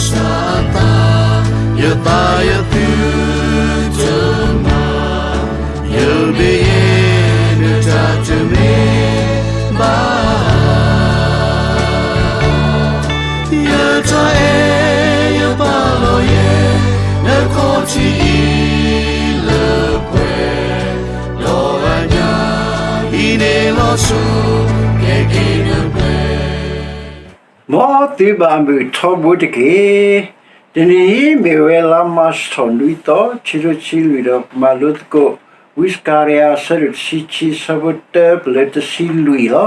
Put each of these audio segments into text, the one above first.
စၢသး, ယသးယသုတမၤ, ယမ့ၢ်ယဲဒၣ်တၢ်တမ့ၢ်ဘၣ်, ယတၢ်အဲၣ်ယပာ်လီၤယဲ, နခီၣ်ထံးအံၤလၢပှဲၤ, ဒီးအညၣ်အံၤန့ၣ်လီၤဆီ, ကဲက့ၤနပှဲၤ မ်သုဘၣ်မုာ်ထီဘိတက့ၢ်. တနံၤအံၤမ့ၢ်ဝဲလါမၢ်ၡးထီၣ်နွံသီ ခံကထိခံဆံလွံၢ်ဒီး ပမၤလိသကိး ဝံစကၤရယၤ အဆၢဒိၣ်တဆံခံ ဆၢဖိတၢပလၢတဆံလွံၢ်လီၤ.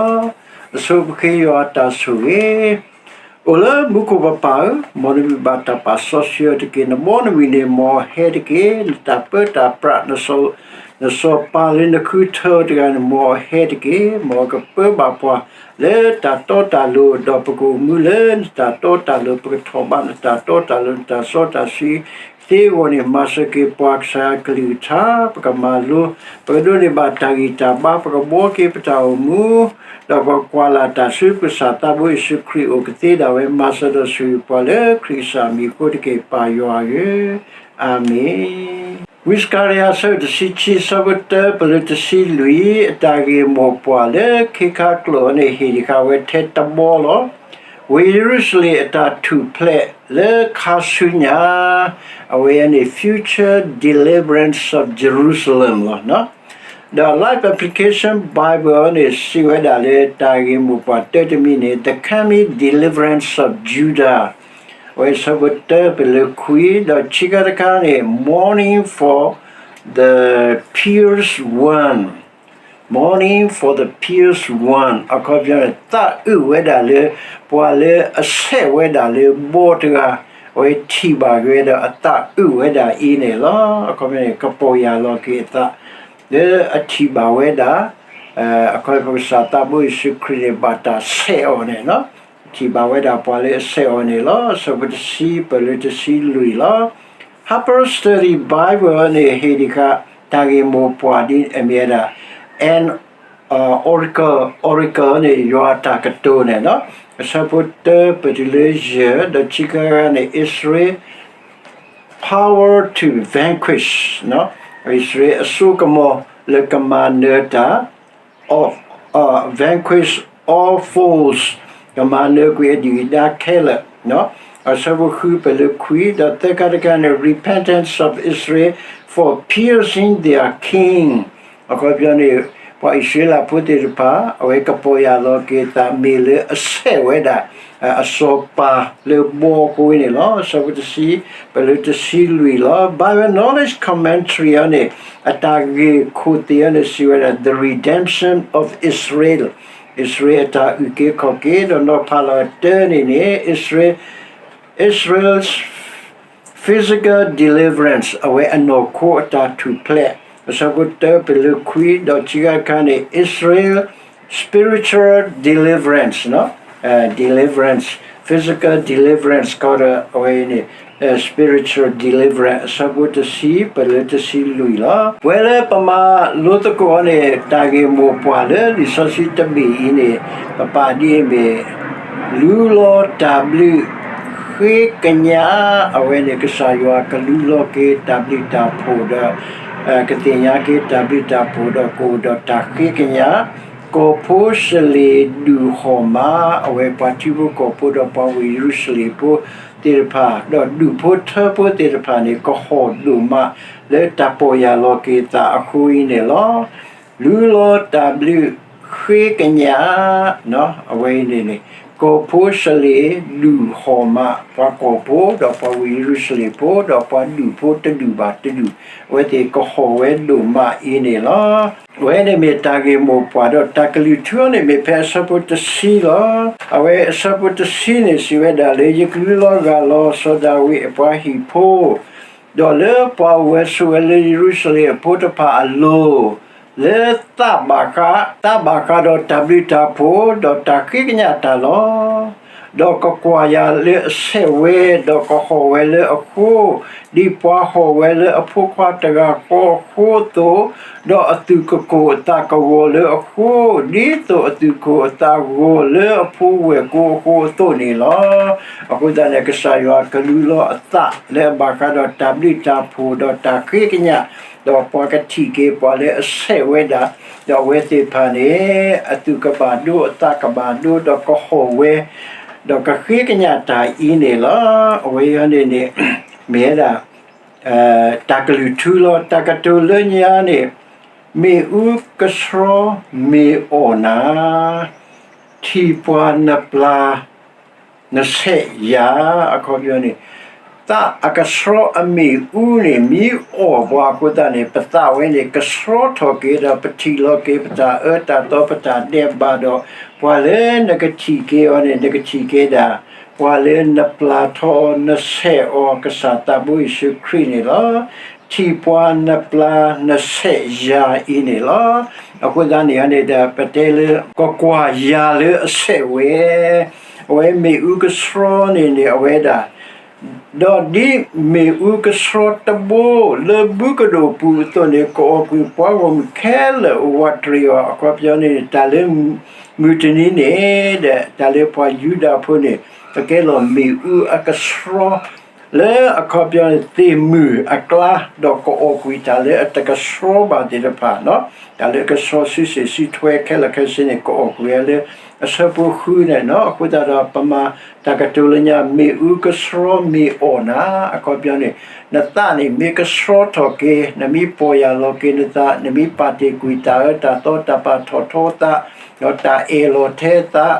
အဆိပဃ့ယွၤအတၢ်ဆိၣ်ဂ့ၤ အိၣ်လၢမူခိၣ်ပပၢ်ဧၢ, မ်နမံၤဘၣ်တၢ်ပာ်စီဆှံအီၤတက့ၢ်. နဘီနမုၢ်န့ၣ် မ်အဟဲတက့ၢ်. နတၢ်ပၢတၢ်ပြး နစီၤပၤလၢနဃုထၢအီၤတဂၤန့ၣ် မ်အဟဲတက့ၢ်. မ်အကပၢဘၣ်ပှၤ လၢတၢ်တီတၢ်လိၤ, ဒီးပကအိၣ်မူလၢနတၢ်တီတၢ်လိၤ, ပကထီၣ်ဘးနတၢ်တီတၢ်လိၤ, နတၢ်စီတၢ်ဆှံသ့အဂီၢ်န့ၣ်, မၤစၢၤက့ၤပှၤကစၢ်ယွၤကလုၢ်ကထါ, ပကမၤလိ, ပကဒိးန့ၢ်ဘၣ်တၢ်ဂံၢ်တၢ်ဘါ, ပကဘှီက့ၤပတၢ်အိၣ်မူ, ဒီးပကကွၢ်လၢ်တၢ်ဆူပကစၢ်သးဘိယ့ၣ်ၡူးခရံာ်အအိၣ်ကသ့ဒၣ်ဝဲ, မၤစၢၤဒီးဆိၣ်ဂ့ၤပှၤလၢခရံာ်ကစၢ်မံၤအဃိတက့ၢ်, ပၢ်ယွၤဧၢ, အၤမ့ၣ်. ဝံစကၤရယၤ အဆၢဒိၣ်တဆံခံ ဆၢဖိတၢပလၢတဆံလွံၢ်, အတၢ်ဂ့ၢ်မိၢ်ပှၢ်လၢခ့ခါကျိာ်အံၤန့ၣ် ဟ့ၣ်ဒံးဃာ်ဝဲထဲတဘီလီၤ. ဝ့ၢ်ယရူၤၡလ့ၣ်အတၢ်ထူၣ်ဖျဲးလၢခါဆူညါ, အဝဲန့ၣ် future deliverance of Jerusalem လီၤ. ဒီး Life Application Bible န့ၣ် စံးဝဲဒၣ်လၢတၢ်ဂ့ၢ်မိၢ်ပှၢ်တၢတမံၤန့ၣ် The Coming Deliverance of Judah, အဝဲဆၢဖိတၢပလၢခွံ, ဒီးခံခါတခါန့ၣ် Mourning for the Pierced One, Mourning for the Pierced One အခီပညီန့ၣ် သးအုးဝဲဒၣ်လၢ ပှၤလၢအဆဲးဝဲဒၣ်လၢဘီတဂၤ, အဝဲထံၣ်ဘၣ်က့ၤဝဲဒီးအသးအုးဝဲဒၣ်အံၤန့ၣ်လီၤ. အခီပညီန့ၣ် ကပီၢ်ယၢ်လီၤက့ၤအသး လၢအထံၣ်ဘၣ်ဝဲဒၣ် အခီပညီပကစၢ်သးဘိယ့ၣ်ၡူးခရံာ်န့ၣ် ဘၣ်တၢ်ဆဲးအီၤန့ၣ်လီၤ. ထံၣ်ဘၣ်ဝဲဒၣ်ပှၤလၢအဆဲးအီၤန့ၣ်လီၤ. ဆၢဖိတဆံပလၢတဆံလွံၢ်လီၤ. Harper Study Bible န့ၣ် ဟ့ၣ်ဒံးဃာ် တၢ်ဂ့ၢ်မိၢ်ပှၢ်ဒ်အမ့ၢ်ဝဲဒၣ် an oracle, oracle န့ၣ် ယွၤအတၢ်ကတိၤန့ၣ်လီၤ. အဆၢဖိတၢပတုၤလၢယဲၢ်, ဒီးခံခါတခါန့ၣ် Israel power to vanquish, အံၣ်စရ့လးအစိကမီၤလၢကမၤနၢၤတၢ် of, uh, vanquish all foes, ကမၤနၢၤကွံာ်အဒုၣ်အဒါခဲလၢာ်, အဆၢဖိဃုပလၢခွံ, ဒီးသၢခါတခါန့ၣ် repentance of Israel for piercing their king, အခီပညီန့ၣ် ပှၤအံၣ်စရ့လးဖိသ့ၣ်တဖၣ် အဝဲကပီၢ်ယၢ်လီၤက့ၤသးမ့ၢ်လၢအဆဲးဝဲဒၣ် အစီၤပၤလၢဘီအဃိန့ၣ်လီၤ. ဆၢဖိတဆံ ပလၢတဆံလွံၢ်လီၤ. Bible Knowledge Commentary အံၤန့ၣ် အတၢ်ဂ့ၢ်ခိၣ်သ့ၣ်အံၤန့ၣ် စံးဝဲဒၣ် the redemption of Israel, အံၣ်စရ့လးအတၢ်အုၣ်က့ၤခီၣ်က့ၤ, ဒီးနီၤဖးလီၤတၢန့ၣ်န့ၣ် Israel, Israel's physical deliverance, အဝဲအနီၢ်ခိအတၢ်ထူၣ်ဖျဲး, အဆၢဖိတၢပလၢခွံ, ဒီးခံခါတခါန့ၣ် Israel spiritual deliverance, deliverance, physical deliverance ကီးဒီး အဝဲအံၤန့ၣ် spiritual deliverance အဆၢဖိတဆံ ပလၢတဆံလွံၢ်လီၤ. ပဝဲလၢပမၤလိသကိးအီၤန့ၣ် တၢ်ဂ့ၢ်မိၢ်ပှၢ်လၢလံာ်စီဆှံတဘ့ၣ်အံၤန့ၣ် ပပာ်ဒ်အမ့ၢ် လူလီၤတၢ်ဘျုးဃ့ကညး, အဝဲန့ၣ် ကစၢ်ယွၤကလူလီၤက့ၤတၢ်ဘျုးတၢ်ဖှိၣ်ဒီး ကသ့ၣ်ညါက့ၤတၢ်ဘျုးတၢ်ဖှိၣ်ဒီးကအိၣ်ဒီးတၢ်ဃ့ကညး, ကီၢ်ဖိစလ့ၣ်ဒူၣ်ဟီၣ်မး, အဝဲပှၤထံဖိကီၢ်ဖိဒီးပှၤဝ့ၢ်ယရူၤၡလ့ၣ်ဖိသ့ၣ်တဖၣ်, ဒီးဒူၣ်ဖိထၢဖိသ့ၣ်တဖၣ်န့ၣ် ကဟီၣ်ဒိၣ်မးလၢတၢ်ပီၢ်ယၢ်လီၤက့ၤသးအဃိအံၤန့ၣ်လီၤ. လူလီၤတၢ်ဘျုးဃ့ကညး, အဝဲအံၤန့ၣ်န့ၣ် ကီၢ်ဖိစလ့ၣ်ဒူၣ်ဟီၣ်မး, ပှၤကီၢ်ဖိဒီးပှၤဝ့ၢ်ယရူၤၡလ့ၣ်ဖိ ဒီးပှၤဒူၣ်ဖိတဒူၣ်ဘၣ်တဒူၣ်, အဝဲသ့ၣ်ကဟီၣ်ဝဲဒိၣ်မးအံၤန့ၣ်လီၤ. အဝဲန့ၣ်မ့ၢ်တၢ်ဂ့ၢ်မိၢ်ပှၢ်ဒီးတၢ်ကလုၢ်ထူန့ၣ်မ့ၢ်ဖဲအဆၢဖိတဆံလီၤ. အဝဲအဆၢဖိတဆံန့ၣ်စံးဝဲဒၣ်လၢ ယကလူလီၤဂာ်လီၤစီၤဒၤဝံးအပှၤဟံၣ်ဖိ ဒီးလၢပှၤအိၣ်ဝဲဆိးဝဲလၢယရူၤၡလ့ၣ်အဖိတဖၣ်အလိၤ, လၢသးဘၣ်ဃး, သးဘၣ်ဃးဒီးတၢ်ဘျုးတၢ်ဖှိၣ် ဒီးတၢ်ဃ့ကညးတၢ်လီၤ. ဒီးကကွၢ်ယၤလၢအဆဲးဝဲ, ဒီးကဟီၣ်ဝဲလၢအဃိ, ဒ်ပှၤဟီၣ်ဝဲလၢအဖိခွါတဂၤဃီအဃိအသိး, ဒီးအသူၣ်ကကိၢ်အသးကဂီၤလၢအဃိ, ဒ်သိးအသူၣ်ကကိၢ်အသးဂီၤလၢအဖိဝဲၢ်ကိအဃိအသိးန့ၣ်လီၤ. အဃိသတးန့ၣ် ကစၢ်ယွၤကလူလီၤအသးလၢအဘၣ်ဃးဒီးတၢ်ဘျုးတၢ်ဖှိၣ်ဒီးတၢ်ဃ့ကညး, ဒီးပှၤကထံၣ်က့ၤပှၤလၢအဆဲးဝဲဒၣ်, ဒီးအဝဲသ့ၣ်တဖၣ်န့ၣ် အသူၣ်ကဘၣ်ဒိအသးကဘၣ်ဒိဒီးကဟီၣ်ဝဲ, ဒီးကဃ့ကညးတၢ်အံၤန့ၣ်လီၤ. အဝဲအံၤန့ၣ်န့ၣ် မ့ၢ်ဝဲဒၣ် တၢ်ကလုၢ်ထူလီၤ. တၢ်ကတိၤလၢညါန့ၣ်, မ့ၣ်အူကဆှီမ့ၢ်အီၣ်နၤ, ထံၣ်ပှၤနပျၢ် နဆဲးယၤ, အခီပညီန့ၣ်, သးအကဆှီအမ့ၣ်အူန့ၣ် မ့ၢ်အီၣ်ပှၤအဃိသတးန့ၣ် ပသးဝဲန့ၣ် ကဆှီထီၣ်က့ၤဒီး ပထံၣ်လီၤက့ၤပတၢ်အၢတၢ်သီ ပတၢ်ဒဲးဘးဒီး ပှၤလၢနကထံၣ်က့ၤအီၤန့ၣ် နကထံၣ်က့ၤဒၣ် ပှၤလၢနပျၢ်ထီၣ်အီၤ နဆဲးအီၤ ကစၢ်သးဘိယ့ၣ်ၡူးခရံာ်န့ၣ်လီၤ. ထံၣ်ပှၤနပျၢ်နဆဲးယၤအံၤန့ၣ်လီၤ. အဃိသတးန့ၣ်န့ၣ်ဒီး ပတဲလၢ ကကွၢ်ယၤလၢအဆဲးဝဲ, အဝဲမ့ၣ်အူကဆှီန့ၣ်န့ၣ် အဝဲဒၣ် ဒီးဒ်မ့ၣ်အူကဆှီတဘိ လၢဘုကဒိၣ်ပူၤအသိးန့ၣ် ကအီၣ်ကွံာ်ပှၤဂီၢ်မုၢ်ခဲလၢာ်အိၣ်ဝးတရံးအီၤ အခီပညီန့ၣ် တၢ်လၢမုၢ်တနံၤန့ၣ်ဒီး တၢ်လၢပှၤယူဒၤဖိန့ၣ် ကကဲလီၤမ့ၣ်အူအကဆှီ လၢအခီပညီန့ၣ် သ့ၣ်မုၢ်အကျါ ဒီးကအီၣ်ကွံာ်တၢ်လၢအတကဆှီဘၣ်သ့ၣ်တဖၣ်, တၢ်လၢကဆှီစုစ့ၣ်စုထွဲခဲလၢာ်ခဲဆ့န့ၣ် ကအီၣ်ကွံာ်ဝဲလၢအဆၢဖိဃုန့ၣ်လီၤ. အဃိသတးဒီး ပမၤတၢ်ကတိၤလၢညါ မ့ၣ်အူကဆှီမ့ၢ်အီၣ်နၤ အခီပညီန့ၣ် နသးန့ၣ် မ့ၢ်ကဆှီထီၣ်က့ၤ, နမ့ၢ်ပီၢ်ယၢ်လီၤက့ၤနသး, နမ့ၢ်ပာ်တ့ၢ်ကွံာ်တၢ်အၢတၢ်သီ တၢ်ပာ်ထီၣ်ထီသး ဒီးတၢ်အဲၣ်လီၤထဲသး,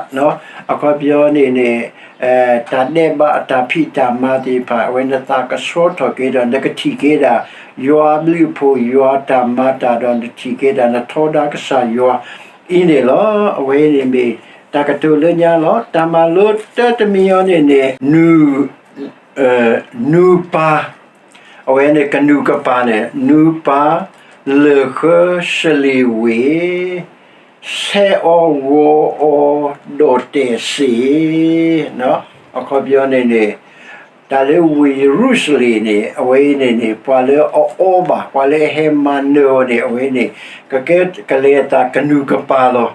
အခီပညီန့ၣ်န့ၣ် တၢ်ဒဲးဘးအတၢ်ဖံးတၢ်မၤသ့ၣ်တဖၣ် အဝဲနသးကဆှီထီၣ်က့ၤဒီး နကထံၣ်က့ၤဒၣ် ယွၤအဘျုးအဖှိၣ် ယွၤတၢ်မၤတၢ်ဒီး နထံၣ်က့ၤဒၣ် နထီဒါကစၢ်ယွၤအံၤန့ၣ်လီၤ. အဝဲန့ၣ်မ့ၢ်တၢ်ကတိၤလၢညါလီၤ. တၢ်မၤလိတၢတမံၤအံၤန့ၣ်န့ၣ် နူၤပၢ် အဝဲန့ၣ်ကနူၤကပၤန့ၣ် နူၤပၢ် လၢၢ်ဃၢ စလ့ၣ်ဝ့ၢ် ဆဲးအီၤဂီၤအီၤ ဒီၣ်တဲာ်စ့ၢ်, အခီပညီန့ၣ်န့ၣ် တၢ်လၢဝ့ၢ်ယရူၤၡလ့ၣ်န့ၣ် အဝဲအံၤန့ၣ်န့ၣ် ပှၤလၢအအီဘၣ် ပှၤလၢအဟဲမၤနၢၤအီၤန့ၣ် အဝဲန့ၣ် ကကဲကလဲၤအသးကနူၤကပၤလီၤ.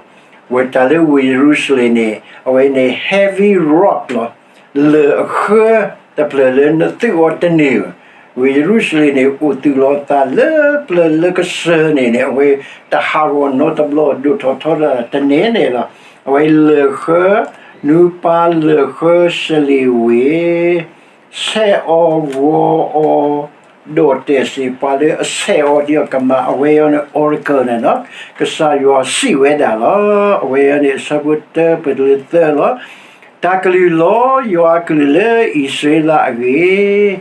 ဝဲတၢ်လၢဝ့ၢ်ယရူၤၡလ့ၣ်န့ၣ် အဝဲန့ၣ် heavy rock လီၤ. လၢၢ်အဃၢတဖျၢၣ်လၢနသုးအီၤတန့ၢ်ဘၣ်. ဝ့ၢ်ယရူၤၡလ့ၣ်န့ၣ် အိၣ်သူၣ်လီၤအသးလၢပျၢၤလၢကစၢၢ်န့ၣ်န့ၣ် အဝဲတဟးဂီၤနီတဘျီ ဒိၣ်ထီၣ်ထီထီၣ်တန့ၢ်န့ၣ်လီၤ. အဝဲလၢၢ်ဃၢ နူၤပၢ်လၢၢ်ဃၢစလ့ၣ်ဝ့ၢ် ဆဲးအီၤဂီၤအီၤ ဒီၣ်တဲာ်စ့ၢ် ပှၤလၢအဆဲးအီၤဒ်အီၤကမၤ အဝဲအံၤန့ၣ် oracle န့ၣ်လီၤ. ကစၢ်ယွၤစံးဝဲဒၣ်လီၤ. အဝဲအံၤန့ၣ် အဆၢဖိတၢပှဲၤတုၤလၢသၢလီၤ. တၢ်ကလုၢ်လီၤ ယွၤအကလုၢ်လၢအံၣ်စရ့လးအဂ့ၢ်,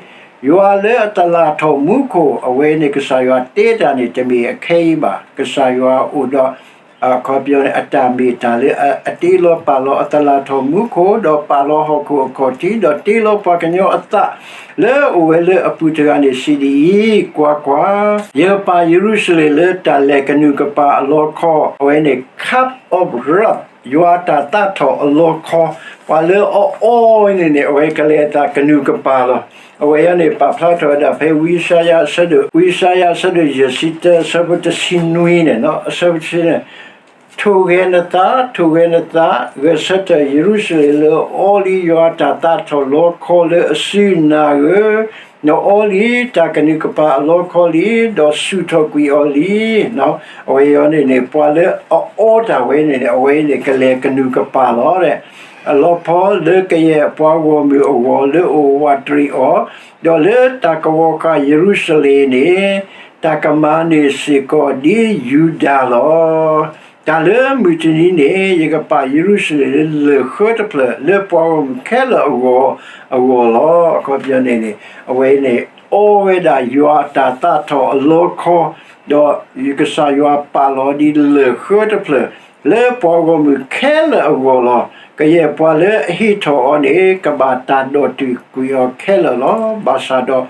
ယွၤလၢအတလၢ်ထီၣ်မူခိၣ်, အဝဲန့ၣ်ကစၢ်ယွၤတဲတၢ်န့ၣ် တမ့ၢ်အခဲအံၤဘၣ်. ကစၢ်ယွၤအိၣ်ဒီး အခီပညီန့ၣ် အတၢ်မ့ၢ်တၢ်လၢအတ့လီၤပာ်လီၤအတလၢ်ထီၣ်မူခိၣ် ဒီးပာ်လီၤဟီၣ်ခိၣ်အခီၣ်ထံး ဒီးတ့လီၤပှၤကညီအသး လၢအအိၣ်ဝဲလၢအပူၤတဂၤန့ၣ် စံးဒ်အံၤ, ကွၢ်ကွၢ်, ယကပာ်ယရူၤၡလ့ၣ်လၢတၢ်လဲၤကနူၤကပၤအလီခီ, အဝဲန့ၣ် cup of wrath ယွၤတၢ်သးထီၣ်အလီခီ, ပှၤလၢအအီအီၤန့ၣ်န့ၣ် အဝဲကလဲၤအသးကနူၤကပၤလီၤ. အဝဲအံၤန့ၣ် ပာ်ဖျါထီၣ်ဝဲဒၣ်ဖဲဝံယၡါယၤအဆၢဒိၣ်, ဝံယၡါယၤအဆၢဒိၣ်ယဲၢ်ဆံတၢ အဆၢဖိတဆံနွံန့ၣ်, အဆၢဖိတဆံန့ၣ်, ထိၣ်ဂဲၤနသး, ထိၣ်ဂဲၤနသး, ဂဲၤဆၢထၢၣ်ယရူၤၡလ့ၣ်လၢအအီလံယွၤတၢ်သးထီၣ်လီခီလၢအစုနၤဧၢ, နအီလံတၢ်ကနူၤကပၤအလီခီလံ, ဒီးဆူၣ်ထီၣ်ကွံာ်အီၤလံ. အဝဲအံၤန့ၣ်န့ၣ် ပှၤလၢအအီတၢ်ဝဲန့ၣ်န့ၣ် အဝဲန့ၣ်ကလဲၤကနူၤကပၤလီၤ. အလီခီလၢကယဲၢ်ပှၤဂီၢ်မုၢ်အဂီၢ်လၢအအိၣ်ဝးတရံးအီၤ, ဒီးလၢတၢ်ကဝီၤဃာ်ယရူၤၡလ့ၣ်န့ၣ်, တၢ်ကမၤန့ၢ်စ့ၢ်ကီးဒ်ယူဒၤလီၤ. တၢ်လၢမုၢ်တနံၤန့ၣ် ယကပာ်ယရူၤၡလ့ၣ်လၢလၢၢ်ဃၢတဖျၢၣ် လၢပှၤဂီၢ်မုၢ်ခဲလၢာ်အဂီၢ်, အဂီၢ်လီၤ. အခီပညီန့ၣ်န့ၣ် အဝဲန့ၣ် အီဝဲဒၣ်ယွၤအတၢ်သးထီၣ်အလီခီ, ဒီးကစၢ်ယွၤပာ်လီၤဒ်လၢၢ်ဃၢတဖျၢၣ် လၢပှၤဂီၢ်မုၢ်ခဲလၢာ်အဂီၢ်လီၤ. ကယဲၢ်ပှၤလၢအဟ့ၣ်ထီၣ်အီၤန့ၣ် ကဘၣ်တၢ်ဒီၣ်တုာ်ကွံာ်အီၤခဲလၢာ်လီၤ. ဘၣ်ဆၣ်ဒီး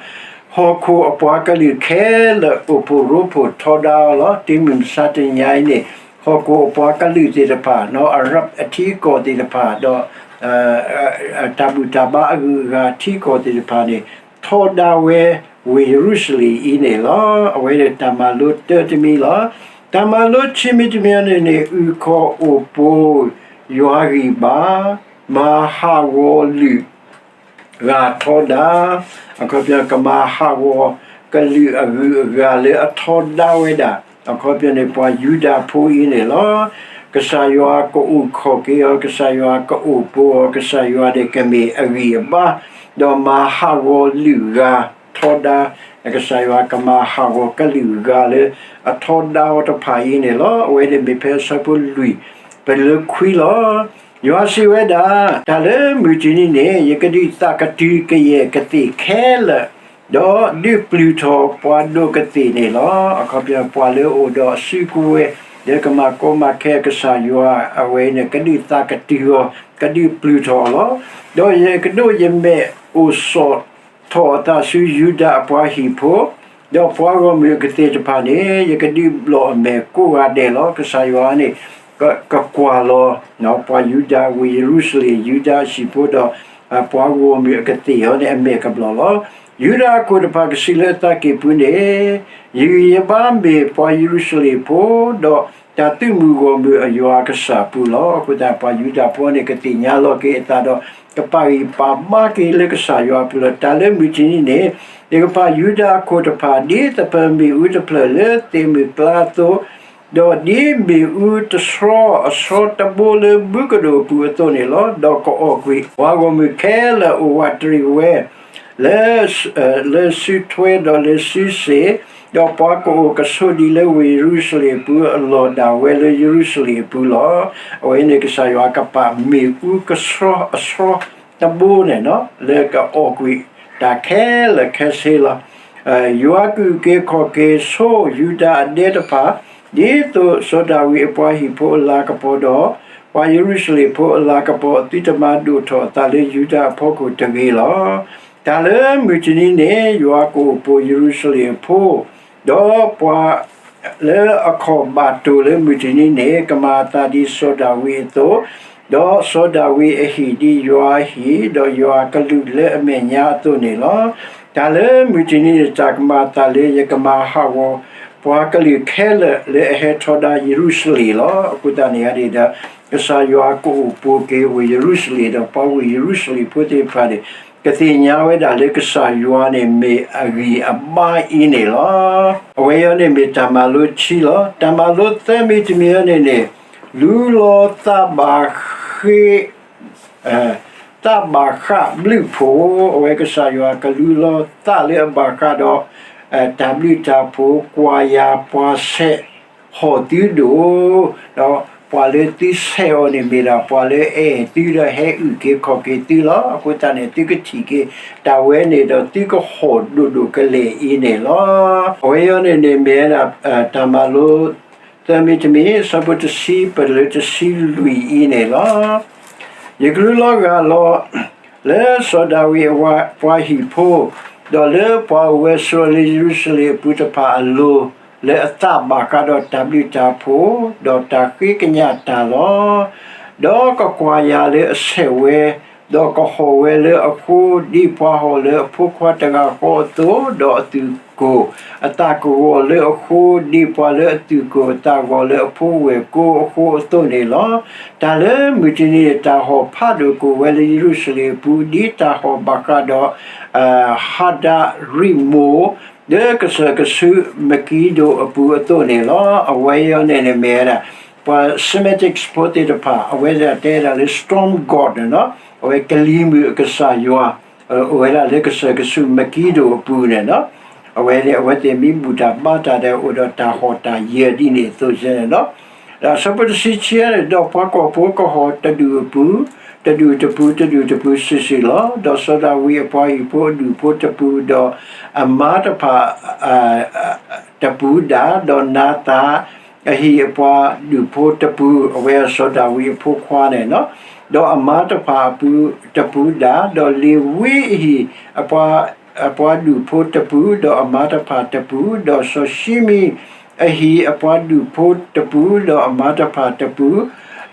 ဟီၣ်ခိၣ်အပှၤကလုာ်ခဲလၢာ်အိၣ်ဖှိၣ်ရိဖှိၣ်ထီဒါအီၤလီၤ. တုၤမုၢ်မဆါတနံၤအံၤန့ၣ် ဟီၣ်ခိၣ်အပှၤကလုာ်သ့ၣ်တဖၣ်, အၤရၣ်အထံအကီၢ်သ့ၣ်တဖၣ်, ဒီး တၢ်ဘူၣ်တၢ်ဘါအဂုၤအဂၤထံကီၢ်သ့ၣ်တဖၣ်န့ၣ် ထီဒါဝဲဝ့ၢ်ယရူၤၡလ့ၣ်အံၤန့ၣ်လီၤ. အဝဲန့ၣ်တၢ်မၤလိတၢတမံၤလီၤ. တၢ်မၤလိခံမံၤတမံၤန့ၣ်န့ၣ် အုၣ်ခီၣ်အိၣ်ပိာ်ယွၤဂံၢ်ဘါ, မၤဟးဂီၤလုၢ် ဂၤထီဒါ, အခီပညီ ကမၤဟးဂီၤကလုာ်အဂုၤအဂၤလၢအထီဒါဝဲဒၣ်, အခီပညီန့ၣ် ပှၤယူဒၤဖိအံၤန့ၣ်လီၤ. ကစၢ်ယွၤကအိၣ်ခိးက့ၤအီၤ, ကစၢ်ယွၤကအိၣ်ပိာ်အီၤ, ကစၢ်ယွၤန့ၣ်ကမ့ၢ်အဂံၢ်အဘါ, ဒီးမၤဟးဂီၤလုၢ်ဂၤထီဒါ, ကစၢ်ယွၤကမၤဟးဂီၤကလုာ်ဂၤလၢ အထီဒါအီၤတဖၣ်အံၤန့ၣ်လီၤ. အဝဲန့ၣ်မ့ၢ်ဖဲအဆၢဖိလွံၢ် ပလၢခွံလီၤ. ယွၤစံးဝဲဒၣ်, တၢ်လၢမုၢ်တနံၤန့ၣ် ယကဒုးသးကတုၤကယဲၢ်ကသ့ၣ်ခဲလၢာ်, ဒီးဒုးပျုၢ်ထီၣ်ပှၤဒိးကသ့ၣ်န့ၣ်လီၤ. အခီပညီ ပှၤလၢအအိၣ်ဒီးအစုကဝဲၤ လၢကမၤကီမၤခဲကစၢ်ယွၤ အဝဲန့ၣ် ကဒုးသးကတုၤအီၤ, ကဒုးပျုၢ်ထီၣ်အီၤလီၤ. ဒီးယကဒိးယမဲာ်အိၣ်ဆီၣ် ထီၣ်အသးဆူယူဒၤအပှၤဟံၣ်ဖိ, ဒီးပှၤဂီၢ်မုၢ်အကသ့ၣ်တဖၣ်န့ၣ် ယကဒုးဘျီၣ်အမဲာ်ကိးဂၤဒဲးလီၤ. ကစၢ်ယွၤန့ၣ် ကကွၢ်လီၤ ပှၤယူဒၤဝ့ၢ်ယရူၤၡလ့ၣ် ယူဒၤအဟံၣ်ဖိဒီး ပှၤဂီၢ်မုၢ်အကသ့ၣ်အီၤန့ၣ် အမဲာ်ကဘျီၣ်လီၤ. ယူဒၤအခိၣ်တဖၣ်ကစံးလၢအသးကံၢ်ပူၤန့ၣ်, ယဂံၢ်ယဘါမ့ၢ်ပှၤယရူၤၡလ့ၣ်ဖိ, ဒီးတၢ်သုးမုၢ်ဂီၢ်မုၢ်အယွၤအကစၢ်အပူၤလီၤ. အဃိသတး ပှၤယူဒၤဖိန့ၣ် ကသ့ၣ်ညါလီၤက့ၤအသးဒီး ကပာ်ဂံၢ်ပာ်ဘါက့ၤလၢကစၢ်ယွၤအပူၤလီၤ. တၢ်လၢမုၢ်တနံၤန့ၣ် ယကပာ်ယူဒၤအခိၣ်တဖၣ် ဒ်သပၢၤမ့ၣ်အူတဖျၢၣ်လၢသ့ၣ်မုၢ်ကျါအသိး, ဒီးဒ်မ့ၣ်အူတဆှီအဆှီတဘိလၢဘုကဒိၣ်အပူၤအသိးန့ၣ်လီၤ. ဒီးကအီၣ်ကွံာ်ပှၤဂီၢ်မုၢ်ခဲလၢာ်အိၣ်ဝးတရံးဝဲ လၢ လၢစုထွဲဒီးလၢစုစ့ၣ်, ဒီးပှၤကအိၣ်ကဆိးဒံးလၢဝ့ၢ်ယရူၤၡလ့ၣ်အပူၤအလီၢ်ဒၣ်ဝဲလၢယရူၤၡလ့ၣ်အပူၤလီၤ. အဝဲန့ၣ် ကစၢ်ယွၤကပာ်မ့ၣ်အူကဆှီအဆှီတဘိန့ၣ် လၢကအီၣ်ကွံာ်တၢ်ခဲလၢာ်ခဲဆ့လီၤ. ယွၤကအုၣ်က့ၤခီၣ်က့ၤဆိယူဒၤအဒဲတဖၣ်, ဒ်သိးစီၤဒၤဝံးအပှၤဟံၣ်ဖိအလၤကပီၤဒီး ပှၤယရူၤၡလ့ၣ်ဖိအလၤကပီၤ သုတမၤဒိၣ်ထီၣ်အသးလၢယူဒၤအဖီခိၣ်တဂ့ၤလီၤ. တၢ်လၢမုၢ်တနံၤန့ၣ် ယွၤကအိၣ်ပိာ်ယရူၤၡလ့ၣ်အဖိ, ဒီးပှၤလၢအခီၣ်ဘၣ်တိၢ်လၢမုၢ်တနံၤန့ၣ် ကမၤအသးဒ်စီၤဒၤဝံးအသိး, ဒီးစီၤဒၤဝံးအဟံၣ်ဒ်ယွၤအဟံၣ်, ဒီးယွၤကလုၢ်လၢအမဲာ်ညါအသိးန့ၣ်လီၤ. တၢ်လၢမုၢ်တနံၤန့ၣ် တၢ်ကမၤအသးလၢ ယကမၤဟးဂီၤ ပှၤကလုာ်ခဲလၢာ်လၢအဟဲထီဒါယရူၤၡလ့ၣ်လီၤ. အဃိသတးန့ၣ်ဒီး ကစၢ်ယွၤကအိၣ်ပိာ်က့ၤဝ့ၢ်ယရူၤၡလ့ၣ် ဒီးပှၤဝ့ၢ်ယရူၤၡလ့ၣ်ဖိသ့ၣ်တဖၣ်န့ၣ် ကသ့ၣ်ညါဝဲဒၣ်လၢကစၢ်ယွၤန့ၣ် မ့ၢ်အဂံၢ်အဘါအံၤန့ၣ်လီၤ. အဝဲအံၤန့ၣ်မ့ၢ်တၢ်မၤလိခံလီၤ. တၢ်မၤလိသၢမံၤတမံၤအံၤန့ၣ်န့ၣ် လူလီၤသးဘၣ်ဃ့ သးဘၣ်ဃးဘျုးဖှိၣ်, အဝဲကစၢ်ယွၤကလူလီၤသးလၢအဘၣ်ဃးဒီး တၢ်ဘျုးတၢ်ဖှိၣ် ကွၢ်ယၤပှၤဆဲးဟီၣ်သုဒိၣ်, ဒီးပှၤလၢသုဆဲးအီၤန့ၣ်မ့ၢ်ဒၣ် ပှၤလၢအဲၣ်သုဒီးဟဲအုၣ်က့ၤခီၣ်က့ၤသုလီၤ. အဃိသတးန့ၣ် သုကထံၣ်က့ၤတၢ်ဝဲန့ၣ်ဒီး သုကဟီၣ်ဒိၣ်ဒိၣ်ကလဲာ်အံၤန့ၣ်လီၤ. အဝဲအံၤန့ၣ်န့ၣ်မ့ၢ်ဝဲဒၣ် တၢ်မၤလိ သၢမံၤတမံၤ အဆၢဖိတဆံ ပလၢတဆံလွံၢ်အံၤန့ၣ်လီၤ. ယကလူလီၤဂာ်လီၤ လၢစီၤဒၤဝံးအပှၤဟံၣ်ဖိ, ဒီးလၢပှၤအိၣ်ဝဲဆိးဝဲလၢယရူၤၡလ့ၣ်အပူၤတဖၣ်အလိၤ, လၢအသးဘၣ်ဃးဒီးတၢ်ဘျုးတၢ်ဖှိၣ်, ဒီးတၢ်ဃ့ကညးတၢ်လီၤ. ဒီးကကွၢ်ယၤလၢအဆဲးဝဲ, ဒီးကဟီၣ်ဝဲလၢအဃိ, ဒ်ပှၤဟီၣ်လၢအဖိခွါတဂၤဃီအသိး, ဒီးအသူၣ်ကိၢ်အသးကဂီၤလၢအဃိ, ဒ်ပှၤလၢအသူၣ်ကိၢ်အသးဂီၤလၢအဖိဝဲၢ်ကိအဃိအသိးန့ၣ်လီၤ. တၢ်လၢမုၢ်တနံၤန့ၣ် တၢ်ဟီၣ်ဖးဒိၣ်ကအိၣ်ဝဲလၢယရူၤၡလ့ၣ်အပူၤ, ဒ်တၢ်ဟီၣ်ဘၣ်ဃးဒီး ဟဒၤရံၣ်မိၣ် လၢကစၢၢ်ကဆူးမကံဒိၣ်အပူၤအသိးန့ၣ်လီၤ. အဝဲအံၤန့ၣ်န့ၣ်မ့ၢ်ဝဲဒၣ် ပှၤ Semitic ဖိသ့ၣ်တဖၣ် အဝဲဒၣ်တဲဒၣ်လၢ Storm God န့ၣ်လီၤ. အဝဲကလံၤမုၢ်အကစၢ်ယွၤ အိၣ်ဝဲဒၣ်လၢကစၢၢ်ကဆူးမကံဒိၣ်အပူၤန့ၣ်လီၤ. အဝဲန့ၣ် အဝဲသ့ၣ်မ့ၢ်ဘူၣ်တၢ်ဘါတၢ်ဒီး အိၣ်ဒီးတၢ်ဟီၣ်တၢ်ယၢၤဒ်န့ၣ်အသိးန့ၣ်လီၤ. ဒီးအဆၢဖိတဆံခံန့ၣ် ဒီးပှၤကီၢ်ဖိကဟီၣ်တဒူၣ်အပူၤ, တဒူၣ်တပူၤ တဒူၣ်တပူၤစုာ်စုာ်လီၤ. ဒီးစီၤဒၤဝံးအပှၤဟံၣ်ဖိအဒူၣ်ဖိတပူၤ, ဒီးအမါတဖၣ် တပူၤဒၣ်, ဒီးနၤသၣ်အဟံၣ်အပှၤဒူၣ်ဖိတပူၤ, အဝဲစီၤဒၤဝံးအဖိခွါန့ၣ်လီၤ. ဒီးအမါတဖၣ်အပူၤတပူၤဒၣ်, ဒီးလ့ၤဝံအဟံၣ်အပှၤ အပှၤဒူၣ်ဖိတပူၤ, ဒီးအမါတဖၣ်တပူၤ, ဒီးစီၤၡံမံအဟံၣ်အပှၤဒူၣ်ဖိတပူၤ, ဒီးအမါတဖၣ်တပူ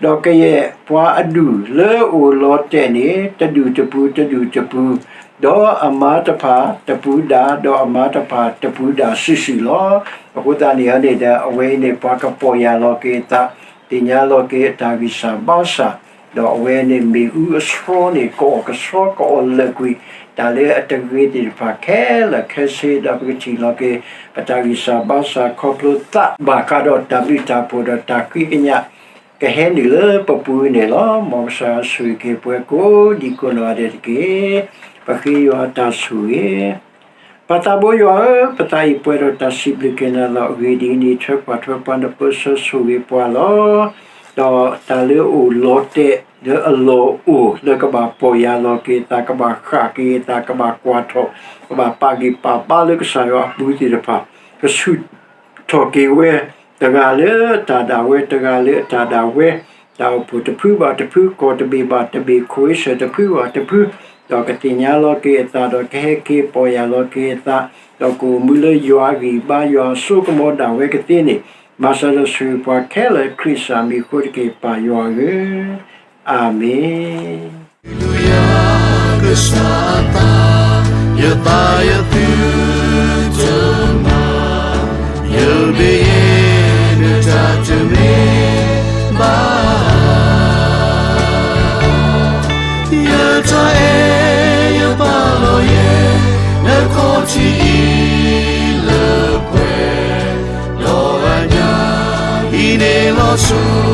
ၤ, ဒီးကယဲၢ်ပှၤအဒူၣ်လၢအအိၣ်လီၤတဲာ်န့ၣ် တဒူၣ်တပူၤ တဒူၣ်တပူၤ, ဒီးအမါတဖၣ်တပူၤဒၣ် ဒီးအမါတဖၣ်တပူၤဒၣ်စုာ်စုာ်လီၤ. အဃိသတးန့ၣ်န့ၣ်ဒီး အဝဲအံၤန့ၣ် ပှၤကပီၢ်ယၢ်လီၤက့ၤအသး, သ့ၣ်ညါလီၤက့ၤအတၢ်ဂံၢ်စၢ်ဘါစၢ်, ဒီးအဝဲန့ၣ်မ့ၣ်အူအဆှီန့ၣ် ကအီၣ်ကဆှီကအီၣ်လၢာ်ကွံာ် တၢ်လၢအတဂ့ၤသ့ၣ်တဖၣ်ခဲလၢာ်ခဲဆ့, ဒီးပကထံၣ်လီၤက့ၤ ပတၢ်ဂံၢ်စၢ်ဘါစၢ် ခီဖျိသးဘၣ်ဃးဒီးတၢ်ဘျုးတၢ်ဖှိၣ်ဒီးတၢ်ဃ့ကညး ကဟဲနုာ်လၢပပူၤန့ၣ်လီၤ. မ်ကစၢ်ယွၤဆိၣ်ဂ့ၤက့ၤပှၤကိးဒံကိးနီၢ်ဂၤဒဲးတက့ၢ်. ပဃ့ယွၤအတၢ်ဆိၣ်ဂ့ၤ. ပၢ်သးဘိယွၤဧၢ, ပသးအံၤပှဲၤဒီးတၢ်စံးဘျုးက့ၤနၤလီၤ. အဂ့ၢ်ဒ်အံၤန့ၣ် ထွဲကွၢ်ထွဲပှၤနပၢဆှၢဆိၣ်ဂ့ၤပှၤလီၤ. ဒီးတၢ်လၢအအိၣ်လီၤတဲာ်လၢအလီၢ်အိၣ် လၢကဘၣ်ပီၢ်ယၢ်လီၤက့ၤအသး, ကဘၣ်ဃၣ်က့ၤအသး, ကဘၣ်ကွၢ်ထီၣ်, ကဘၣ်ပာ်ဂံၢ်ပာ်ဘါလၢကစၢ်ယွၤအပူၤသ့ၣ်တဖၣ်, ကဆူၣ်ထီၣ်က့ၤဝဲ တဂၤလၢတၢ်ဒၣ်ဝဲ, တဂၤလၢအတၢ်ဒၣ်ဝဲ, တၢ်အိၣ်ဖှိၣ်တဖုဘၣ်တဖု, ကီၢ်တဘ့ၣ်ဘၣ်တဘ့ၣ်, ခိၣ်အ့စၢၣ်တဖုဘၣ်တဖု, ဒီးကသ့ၣ်ညါလီၤက့ၤအသး, ဒီးကဟဲက့ၤပီၢ်ယၢ်လီၤက့ၤအသး, ဒီးကအိၣ်မူလၢယွၤအဂံၢ်အဘါ, ယွၤအစိကမီၤဒၣ်ဝဲကသ့န့ၣ်, မၤစၢၤဒီးဆိၣ်ဂ့ၤပှၤခဲလၢာ် ခရံာ်ကစၢ်မံၤအဃိတက့ၢ်, ပၢ်ယွၤဧၢ, အၤမ့ၣ်. ယသးယသုတမၤ, ယဘၣ်ယဲၢ်နတၢ်တမ့ၢ်ဘၣ်, ယတၢ်အဲၣ်ယပာ်လီၤယဲၢ်, နခီၣ်ထံးအံၤလၢပှဲၤ, ဒီးအညၣ်အံၤန့ၣ်လီၤဆီ